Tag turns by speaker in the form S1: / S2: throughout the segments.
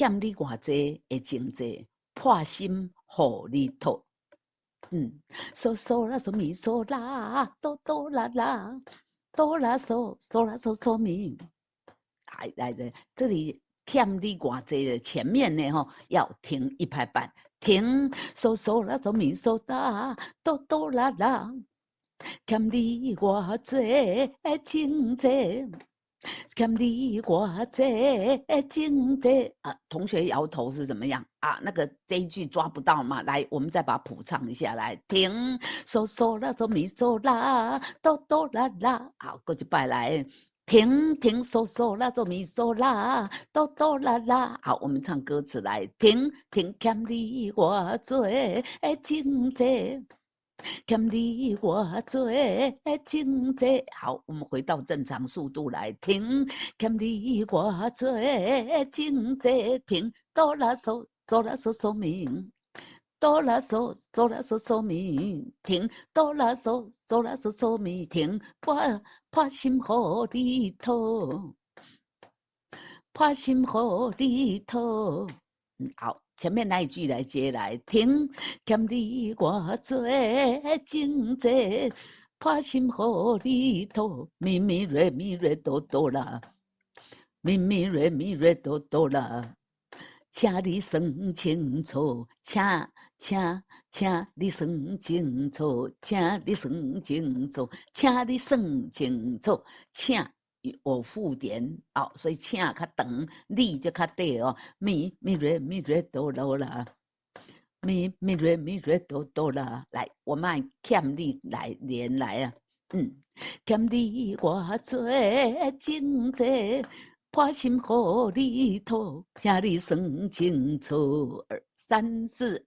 S1: 欠你偌濟的情債，破心予你討。嗦嗦啦嗦咪嗦啦，哆哆啦啦，哆啦嗦嗦啦嗦嗦咪。來來來，這裡欠你偌濟的前面呢，吼，要停一拍半，停，嗦嗦啦嗦咪嗦啦，哆哆啦啦，欠你偌濟的情債，欠你偌濟的情債啊！同學搖頭是怎麼樣啊？那個這一句抓不到嘛？來，我們再把譜唱一下來，停，嗦嗦啦嗦咪嗦啦，哆哆啦啦，好，閣一擺來。停停嗦嗦啦嗦咪嗦啦，哆哆啦啦。好，我們唱歌詞來。停停，欠你偌濟的情債，欠你偌濟的情債。好，我們回到正常速度來。停，欠你偌濟的情債，停，哆啦嗦，嗦啦嗦嗦咪，哆啦嗦，嗦啦嗦嗦咪，停，哆啦嗦，嗦啦嗦嗦咪，停，破破心予你討，破心予你討。好，前面那一句來接來，停，欠你偌濟的情債，破心予你討，咪咪瑞咪瑞哆哆啦，咪咪瑞咪瑞哆哆啦。請你算清楚，請請請你算清楚，請你算清楚，請你算清楚，請有附點哦，所以請較長，你就較短哦。咪咪瑞咪瑞哆囉啦，咪咪瑞咪瑞哆哆啦。來，我們欠你來連來啊，欠你偌濟情債。破心予你討，請你算清楚。二三四，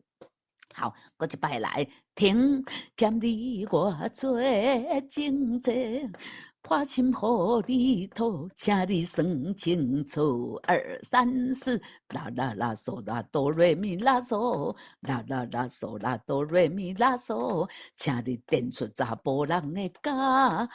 S1: 好，閣一擺來，停，欠你偌濟情債，破心予你討，請你算清楚。二三四，啦啦啦嗦啦哆瑞咪啦嗦，啦啦啦嗦啦哆瑞咪啦嗦，請你電出查埔人的肝，啦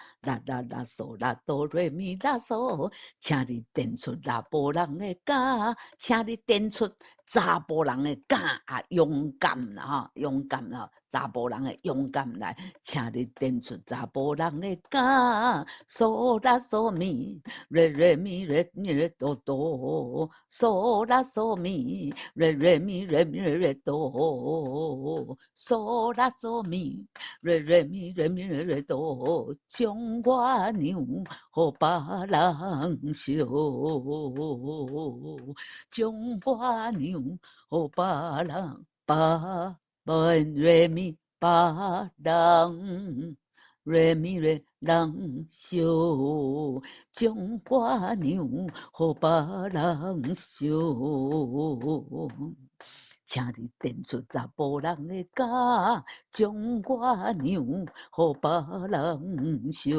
S1: 啦啦嗦啦哆瑞咪啦嗦，請你電出查埔人的肝，請你電出查埔人的肝啊，勇敢啦吼，勇敢啦，查埔人的勇敢來，請你電出查埔人的肝，嗦啦嗦咪，瑞瑞咪瑞咪瑞哆哆，嗦啦嗦咪，瑞瑞咪瑞咪瑞哆，嗦啦嗦咪，瑞瑞咪瑞咪瑞瑞哆，將我讓予別人惜，將我讓予別人，別瑞咪別人。瑞咪瑞人惜，將我讓予別人惜。請你電出查埔人的肝，將我讓予別人惜。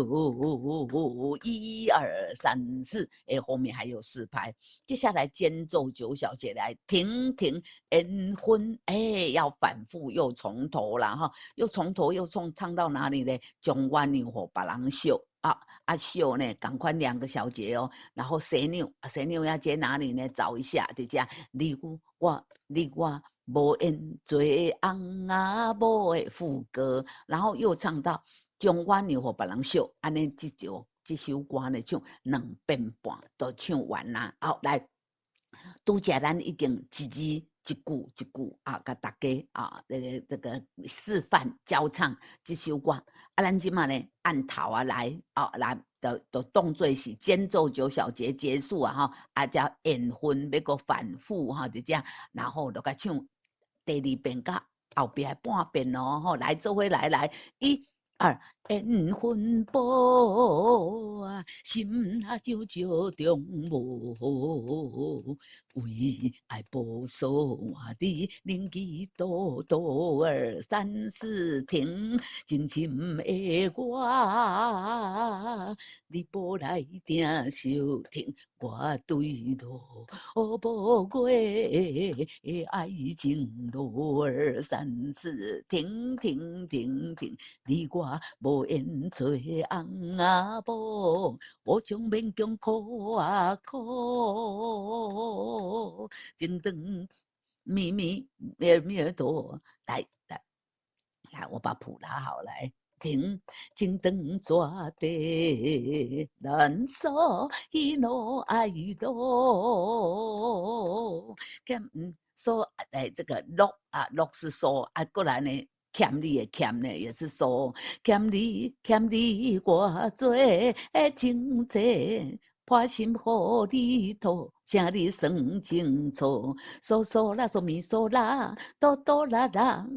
S1: 一二三四，哎，後面還有四拍。接下來間奏九小節來，停停，緣分，哎，要反覆又從頭了哈，又從頭又從唱到哪裡呢？將我讓予別人惜。啊啊惜呢，仝款兩個小節哦，然後生娘，生娘要接哪裡呢？找一下，佇遮，你我你我無緣做翁仔某的副歌，然後又唱到將我讓予別人惜，按呢這就這首歌呢唱兩遍半都唱完啦。好，來，拄才咱已經一字一句一句啊，共大家啊，這個示範教唱這首歌。啊，咱這馬呢按頭仔來，啊來，就當做是間奏九小節結束啊，吼，啊，才緣分欲閣反覆哈，佇遮，然後就共唱第二遍佮後壁半遍哦，吼，來做伙來來，一二，緣分薄啊，心若就石中無，為愛無所你忍飢肚肚二三四停，情深的我，你無來定相聽，我對路無月的愛情路二三四停停停停，你我無緣做翁仔某，無將勉強苦啊苦。情長咪咪咪咪哆，來來來，我把譜拿好來。停，情長紙底，難訴喜怒哀樂。欠嗦，哎，這個樂啊，樂是嗦啊，過來呢，欠你的欠呢也是嗦，欠你欠你偌濟情債，破心予你托，請你算清楚。嗦嗦啦嗦咪嗦啦，哆哆啦啦，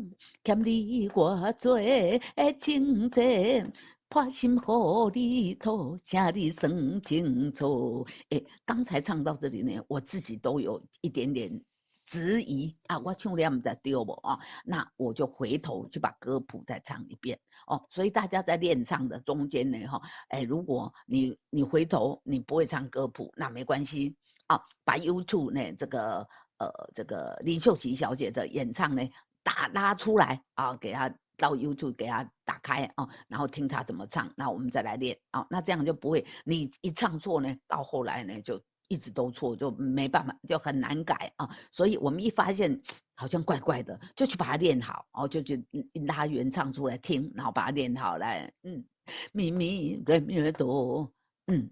S1: 欠你偌濟情債，破心予你托，請你算清楚。欸，剛才唱到這裡呢，我自己都有一點點質疑啊，我唱了毋知對無啊？那我就回頭去把歌譜再唱一遍哦。所以大家在練唱的中間呢，哈，哎，如果你回頭你不會唱歌譜，那沒關係啊，把 YouTube 呢這個林秀琪小姐的演唱呢拉出來啊，給她到 YouTube 給她打開啊，然後聽她怎麼唱，那我們再來練啊，那這樣就不會你一唱錯呢，到後來呢就一直都錯，就沒辦法，就很難改啊。所以我們一發現好像怪怪的，就去把它練好，哦，就去拉原唱出來聽，然後把它練好來。嗯，咪咪來咪哆，嗯，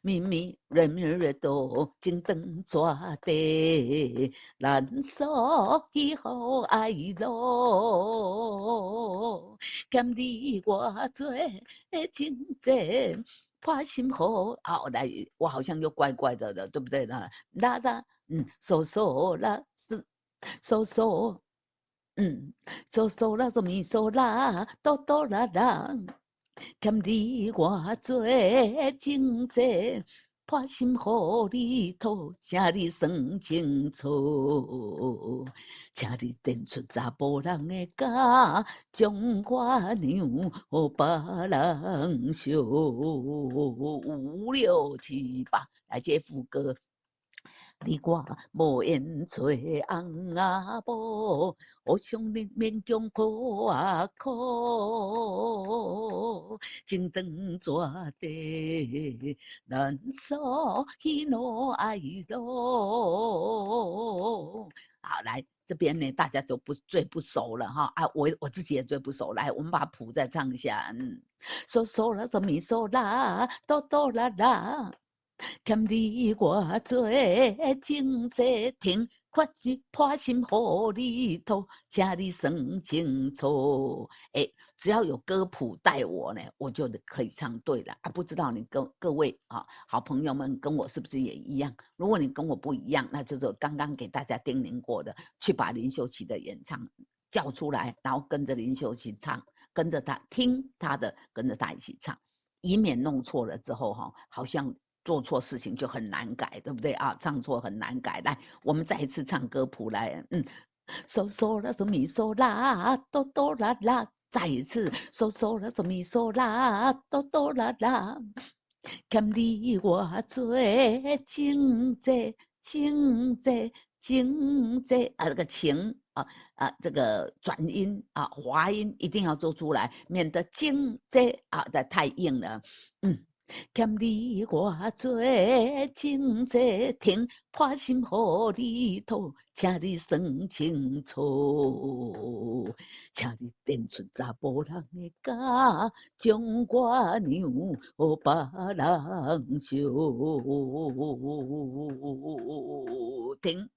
S1: 咪咪來咪來哆，情長紙底，難訴喜怒哀樂，欠你偌濟情債。破心予，好來，我好像又怪怪的了，對不對呢？啦啦，嗯，嗦嗦啦，嗦嗦嗦，嗯，嗦嗦啦嗦咪嗦啦，哆哆啦啦，欠你偌濟情債，破心予你托，請你算清楚，請你認出查埔人的家，將我讓予別人惜。五六七八，來接副歌。你我無緣做翁仔某，互相勉強苦啊苦，情長紙底，難訴喜怒哀樂。好，來這邊呢，大家都不最不熟了哈，啊，我自己也最不熟。來，我們把譜再唱一下，嗯，嗦嗦啦嗦咪嗦啦，哆哆啦啦。欠你偌濟情債，停，決破心予你托，請你算清楚。欸，只要有歌譜帶我呢，我就可以唱對了啊！不知道你各位啊，好朋友們跟我是不是也一樣？如果你跟我不一樣，那就是剛剛給大家叮嚀過的，去把林秀琪的演唱叫出來，然後跟着林秀琪唱，跟着他聽他的，跟着他一起唱，以免弄錯了之後哈，好像做錯事情就很難改，對不對啊？唱錯很難改。來，我們再一次唱歌譜來，嗯，嗦嗦啦嗦咪嗦啦，哆哆啦啦，再一次嗦嗦啦嗦咪嗦啦，哆哆啦啦，欠你偌濟情債，情債，情債啊，這個情啊啊，這個轉音啊，滑音一定要做出來，免得情債啊，這太硬了，嗯。欠你偌濟情債，停，破心予你托，請你算清楚，請你認出查埔人的家，將我讓予別人惜。停。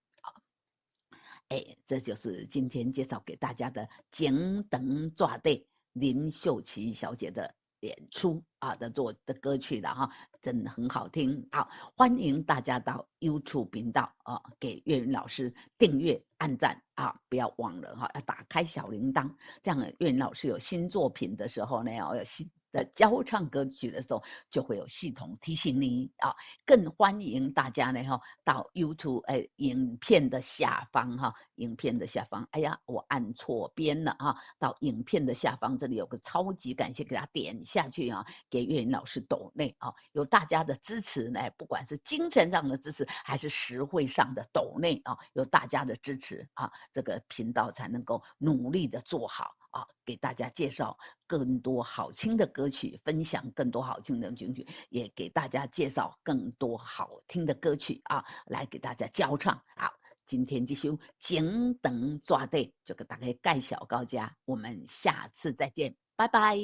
S1: 哎，這就是今天介紹給大家的《情長紙底》林秀琪小姐的演出啊的做的歌曲了哈，真的很好聽。好，歡迎大家到 YouTube 頻道啊，給岳雲老師訂閱、按讚啊，不要忘了哈，要打開小鈴鐺，這樣岳雲老師有新作品的時候呢，有新的教唱歌曲的時候，就會有系統提醒你啊。更歡迎大家呢哈，到 YouTube 哎影片的下方哈，影片的下方，哎呀，我按錯邊了哈，到影片的下方這裡有個超級感謝，給他點下去啊，給岳雲老師抖內啊，有大家的支持呢，不管是精神上的支持還是實惠上的抖內啊，有大家的支持啊，這個頻道才能夠努力的做好。啊，給大家介紹更多好聽的歌曲，分享更多好聽的歌曲，也給大家介紹更多好聽的歌曲啊，來給大家教唱。好，今天這首《情長紙底》就給大家介紹到這，我們下次再見，拜拜。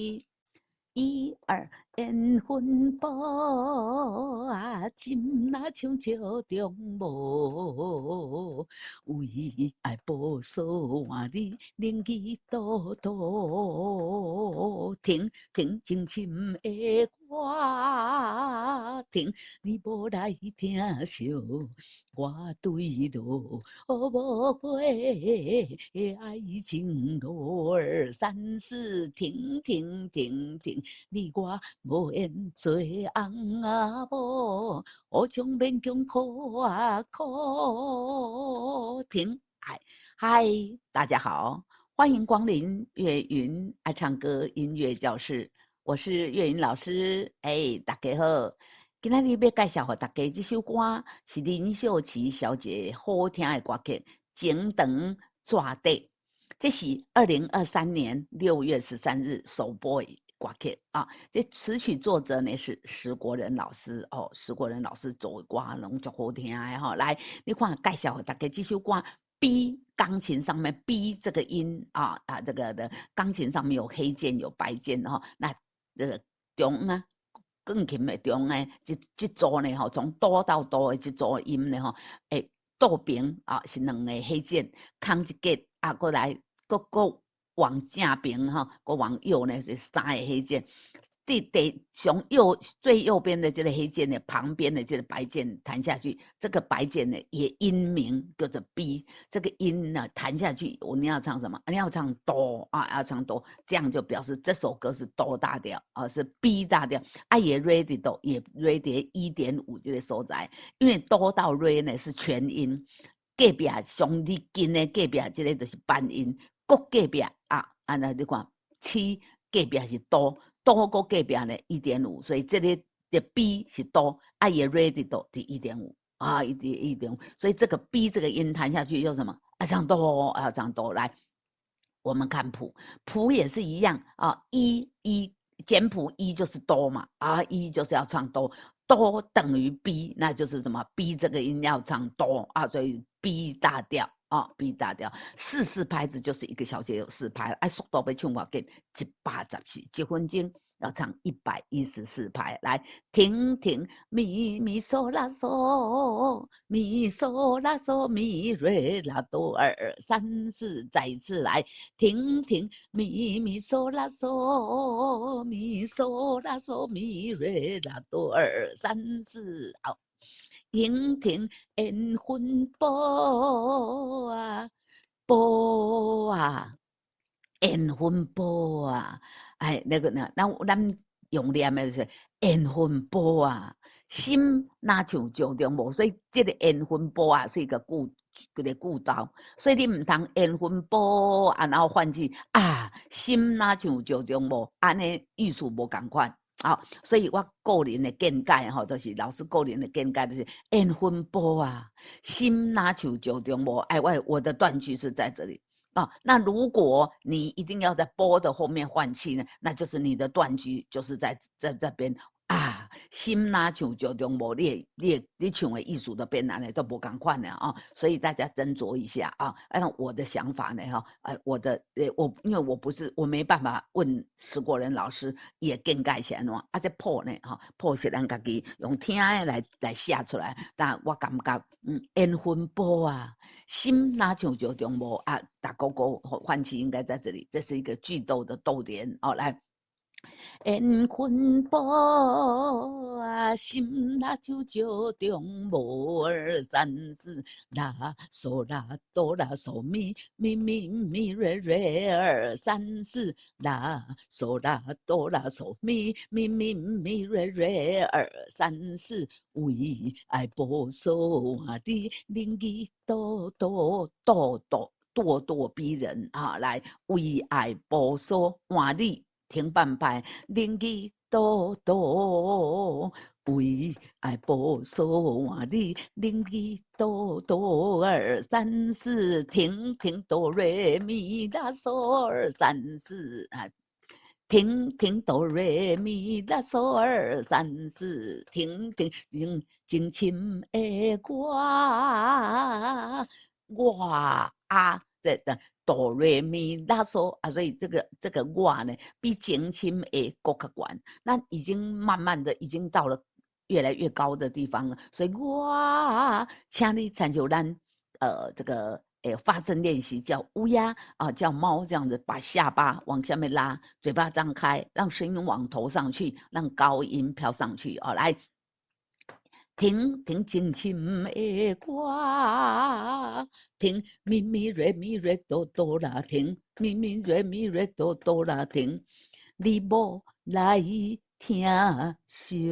S1: 一二緣分薄啊，心若像石中無，為愛無所換你，冷意多多，停停情深的歌，停你無來疼惜，我對路無回的愛情路二三四，停停停停，你我無緣做翁仔某，予將勉強苦啊苦。停，嗨嗨，大家好，歡迎光臨岳雲愛唱歌音樂教室，我是岳雲老師。哎，大家好，今仔日欲介紹予大家這首歌是林秀琪小姐好聽的歌曲《情長紙底》，這是2023年6月13日首播的歌曲啊。這詞曲作者呢是石國人老師哦，石國人老師做的歌攏足好聽的吼。來，你看介紹予大家這首歌，B 鋼琴上面 B 這個音啊啊，這個的鋼琴上面有黑鍵有白鍵哈，那這個中啊，鋼琴的中呢，這組呢吼，從哆到哆的這組音呢吼，欸，倒邊啊是兩個黑鍵，空一格啊，閣來閣閣往正邊吼，閣往右呢是三個黑鍵。第第從右最右邊的這個黑鍵呢，旁邊的這個白鍵彈下去，這個白鍵呢也音名叫做 B，這個音呢彈下去，我你要唱什麼？你要唱哆啊，要唱哆，這樣就表示這首歌是哆大調啊，是 B 大調。啊，也 re 佇佗，也 re 佇1.5這個所在，因為哆到 re 呢是全音，隔壁上近的隔壁這個就是半音，閣隔壁啊，按呢你看七隔壁是哆。哆閣隔壁呢1.5，所以這個的 B 是哆，啊也 re 佇佗佇一點五啊，1.1.5，所以這個 B 這個音彈下去又什麼？啊唱哆，啊唱哆。來，我們看譜，譜也是一樣啊，一一簡譜一就是哆嘛，啊一就是要唱哆，哆等於 B，那就是什麼？B 這個音要唱哆啊，所以 B 大調。啊，B 大調，四四拍子就是一個小節有四拍，哎，速度欲唱偌緊，114，一分鐘要唱114拍。來，停停，咪咪嗦啦嗦，咪嗦啦嗦，咪瑞啦哆二三四，再一次來，停停，咪咪嗦啦嗦，咪嗦啦嗦，咪瑞啦哆二三四，好。停停緣分薄啊，薄啊，緣分薄啊，哎，那個呢，咱咱用念的就是緣分薄啊，心若像石中無，所以這個緣分薄啊是一個句一個句頭，所以你毋通緣分薄啊，然後換氣啊，心若像石中無，按呢意思無仝款。好，所以我個人的見解吼，就是老師個人的見解就是緣分薄啊，心若像石中無，哎，我的斷句是在這裡啊。那如果你一定要在薄的後面換氣呢，那就是你的斷句就是在這邊啊，心若像石中無，你唱的意思都變按呢，都無仝款了啊。所以大家斟酌一下啊。按我的想法呢，哈，哎，我的，我因為我不是，我沒辦法問石國人老師伊的見解是按怎，啊，這譜呢，哈，譜是咱家己用聽的來寫出來，但我感覺，緣分薄啊，心若像石中無啊，打勾勾換氣應該在這裡，這是一個句逗的逗點，哦，來。緣分薄啊，心若像石中無，二三四啦嗦啦哆啦嗦咪咪咪咪瑞瑞二三四啦嗦啦哆啦嗦咪咪咪咪瑞瑞二三四，為愛無所換你，冷意哆哆哆哆咄咄逼人啊！來，為愛無所換你。停半拍，冷意哆哆，為愛無所換你，冷意哆哆二三四，停停哆瑞咪啦嗦二三四，啊，停停哆瑞咪啦嗦二三四，停停情情深的歌。我啊，這的哆來咪啦嗦啊，所以這個我呢，比情深會閣較懸，那已經慢慢的已經到了越來越高的地方了，所以我請你參照咱這個發聲練習叫烏鴉啊，叫貓這樣子，把下巴往下面拉，嘴巴張開，讓聲音往頭上去，讓高音飄上去哦。來，停停情深的我，停咪咪瑞咪瑞哆哆啦，停咪咪瑞咪瑞哆哆啦，停，你無來疼惜，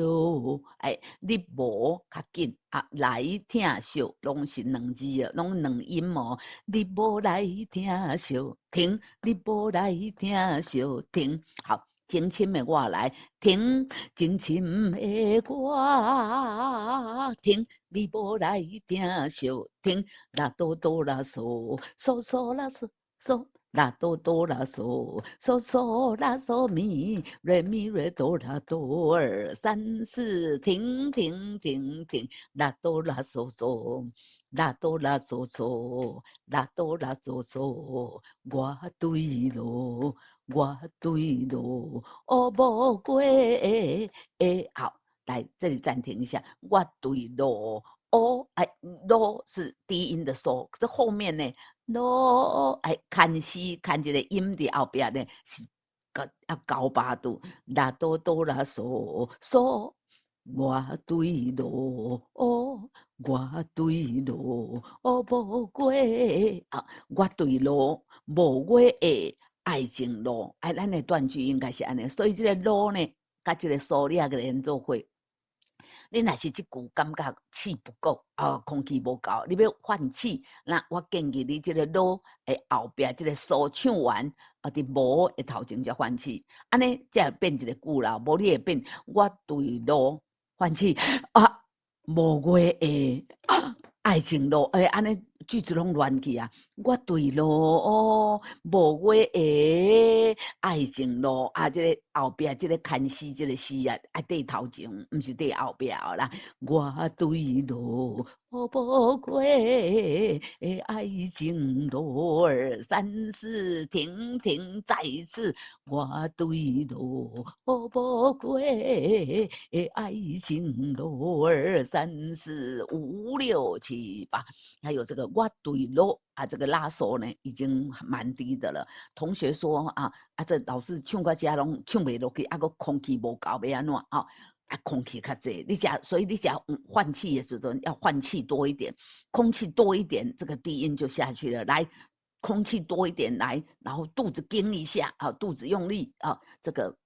S1: 哎，你無較緊啊，來疼惜，攏是兩字啊，攏兩音哦。你無來疼惜，停，你無來疼惜，停，好，情深的我來，停，情深的我，停，你無來疼惜，停，啦哆哆啦嗦，嗦嗦啦嗦嗦。啦哆哆啦嗦，嗦嗦啦嗦咪，瑞咪瑞哆啦哆二三四，停停停停，啦哆啦嗦嗦，啦哆啦嗦嗦，啦哆啦嗦嗦，我對路，我對路，哦無過欸，好，來這裡暫停一下，我對路。哦，哎，囉是低音的嗦，可是後面呢，囉，哎，牽絲牽一個音佇後壁呢，是個啊高八度，啦哆哆啦嗦嗦，我對路，哦，我對路，哦，無過啊，我對路無過的愛情路，哎，咱的斷句應該是按呢，所以這個囉呢，佮這個嗦你也共連做伙。你若是這句感覺氣不夠啊，空氣無夠，你欲換氣，那我建議你這個囉的後壁這個嗦唱完，啊，佇無的頭前才換氣，按呢才會變一個句啦。無你會變我對路換氣啊，無月的啊，愛情路，欸，按呢句子攏亂去啊。我對路無月的愛情路啊，這個後壁這個牽絲這個絲啊，愛綴頭前，毋是綴後壁啦。我對路無月的愛情路，二三四，停停，再一次。我對路無月的愛情路，二三四五六七八，還有這個我對路啊，這個拉嗦呢已經蠻低的了。同學說啊啊，這老師唱到這攏唱袂落去，啊閣空氣無夠，欲按怎啊？啊，空氣較濟，你遮所以你遮換氣的時陣要換氣多一點，空氣多一點，這個低音就下去了。來，空氣多一點來，然後肚子撐一下啊，肚子用力啊，這個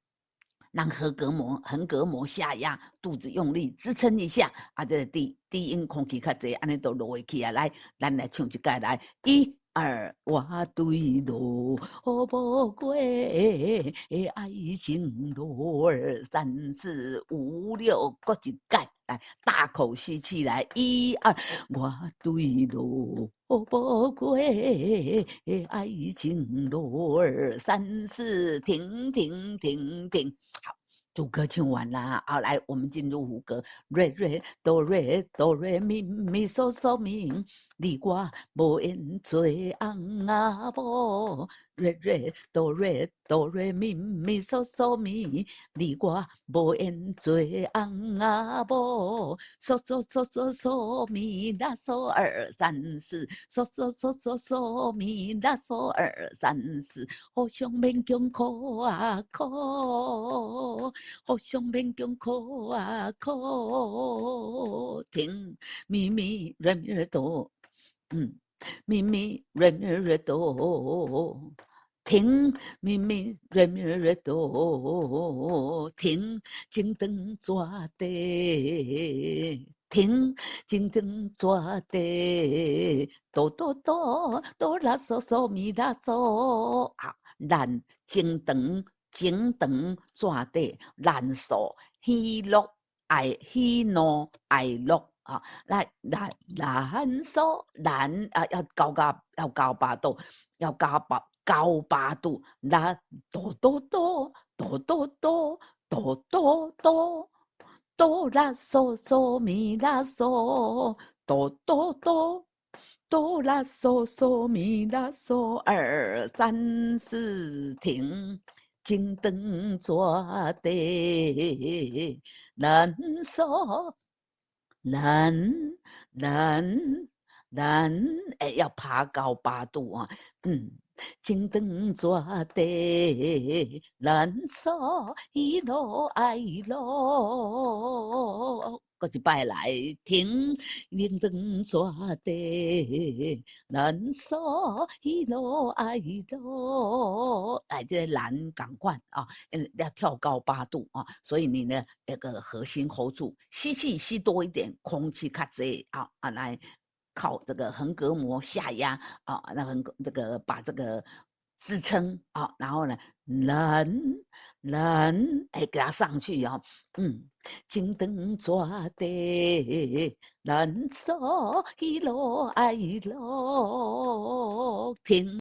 S1: 讓橫膈膜橫膈膜下壓，肚子用力支撐一下啊，這個低音空氣較濟，按呢就落去啊。來，咱來唱一擺來，一二，我對路無月的愛情路，二三四五六，閣一擺，來大口吸氣來，一二，我對路無月的愛情路，二三四，停停停停，好。主歌唱完啦，好，來，我們進入副歌，瑞瑞哆瑞哆瑞咪咪嗦嗦咪，你我無緣做翁仔某，瑞瑞哆瑞哆瑞咪咪嗦嗦咪，你我無緣做翁仔某，嗦嗦嗦嗦嗦咪啦嗦二三四，嗦嗦嗦嗦嗦咪啦嗦二三四，互相勉強苦啊苦。互相勉強苦啊苦，停，咪咪瑞咪瑞哆，咪咪瑞咪瑞哆，停，咪咪瑞咪瑞哆，停，情長紙底，停，情長紙底，哆哆哆，哆啦嗦嗦咪啦嗦，好，咱情長。情長紙底，難訴喜樂愛喜怒哀樂啊！來來難訴難啊，要高高要高八度，要高八高八度，來哆哆哆哆哆哆哆哆哆哆啦嗦嗦咪啦嗦哆哆哆哆啦嗦嗦咪啦嗦，二三四停，情長逝地難訴難難難，哎，要爬高八度啊，情長逝地難訴喜怒哀樂。閣一擺來停，情長逝地難訴喜怒哀樂。來，這個難仝款啊，要跳高八度啊，所以你呢那個核心 hold 住，吸氣吸多一點，空氣較濟啊啊，來靠這個橫膈膜下壓啊，那橫這個把這個支撐啊，然後呢，難難，哎，給它上去啊，情長逝地難訴喜怒哀樂，停。